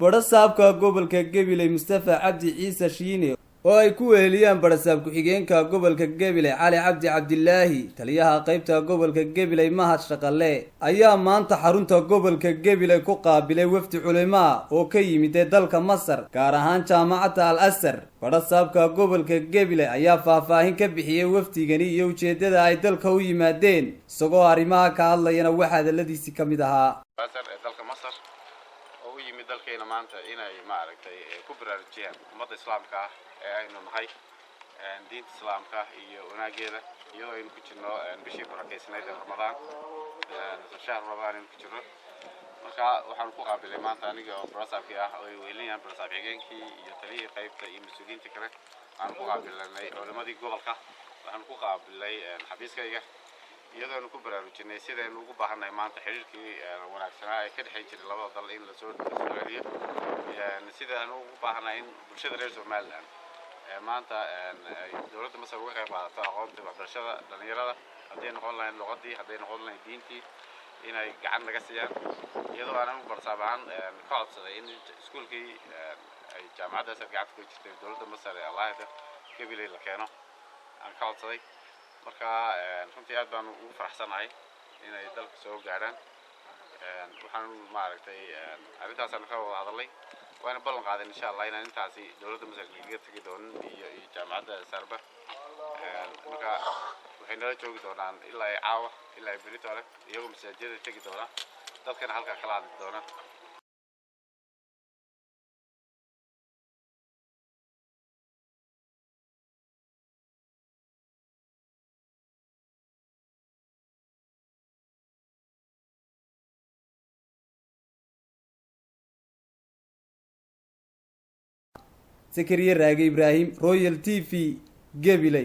Badhasaabka gobolka Gabiley, Mustafa Cabdi Ciise Shiine, oo ay ku weheliyaan badhasaab ku-xigeenka gobolka Gabiley, Cali Cabdi Cabdilaahi, taliyaha qeybta gobolka Gabiley, Mahad Shaqale, ayaa maanta xarunta gobolka Gabiley ku qaabilay wafdi culimaa oo ka yimid ee dalka Masar, gaar ahaan jaamacadda Al Asar. Badhasaabka gobolka Gabiley ayaa faahfaahin ka bixiyey wafdigani iyo ujeedada ay dalka u yimaadeen. Isagoo arrimaha ka hadlayana waxaa hadaladiisii ka mid ahaa: Ee dalka Masar oo u yimid dalkeena maanta inay, maaragtay, ku baraarujiyaan ummadda Islaamka ah ee aynu nahay diinta Islaamka iyo wanaageeda, iyadoo aynu ku jirno bishii barakeysnayd ee Ramadaan, shahr Ramadaan aynu ku jirno. Marka waxaanu ku qaabilay maanta aniga oo barasaabkii ah oo ay wehelinayaan barasaab xigeenkii iyo taliyihii qaybta iyo mas-uuliyiinta kale. Waxaanu ku qaabilnay culimadii gobolka, waxaanu ku qaabilay xafiiskayga, iyadoonu ku baraarujinay sidaynu ugu baahannahay maanta xiriirkii wanaagsanaa ee ka dhexayn jiray labada dal in lasoo celiyo, sida aanu ugu baahannahay in bulshada reer Somaliland maanta ay dowladda Masar uga qayb qaadato aqoonta, waxbarashada dhalinyarada, hadday noqon lahayn luqadii, hadday noqon lahayn diintii, inay gacan naga siiyaan. Iyadoo aan anigu barsaab ahaan ka codsaday in iskuulkii ay jaamacadda Asar gacanta ku jirtay dowladda Masar ee Allahida Gabiley la keeno aan ka codsaday. Marka runtii aad baanu ugu faraxsanahay inay dalka soo gaadhaan. Waxaan, maaragtay, arrintaasaan ka wada hadalnay, waana ballan qaaden, insha Allah, inaan intaasi dowladda Masar kaga tegi doonin iyo jaamacadda Sarba. Marka waxay nala joogi doonaan ilaa ay caawa, ilaa ay berito leh, iyagoo masaajidada tegi doona, dadkana halkaa kala hadli doona. Sakariye Raage Ibraahim, Royal TV, Gabiley.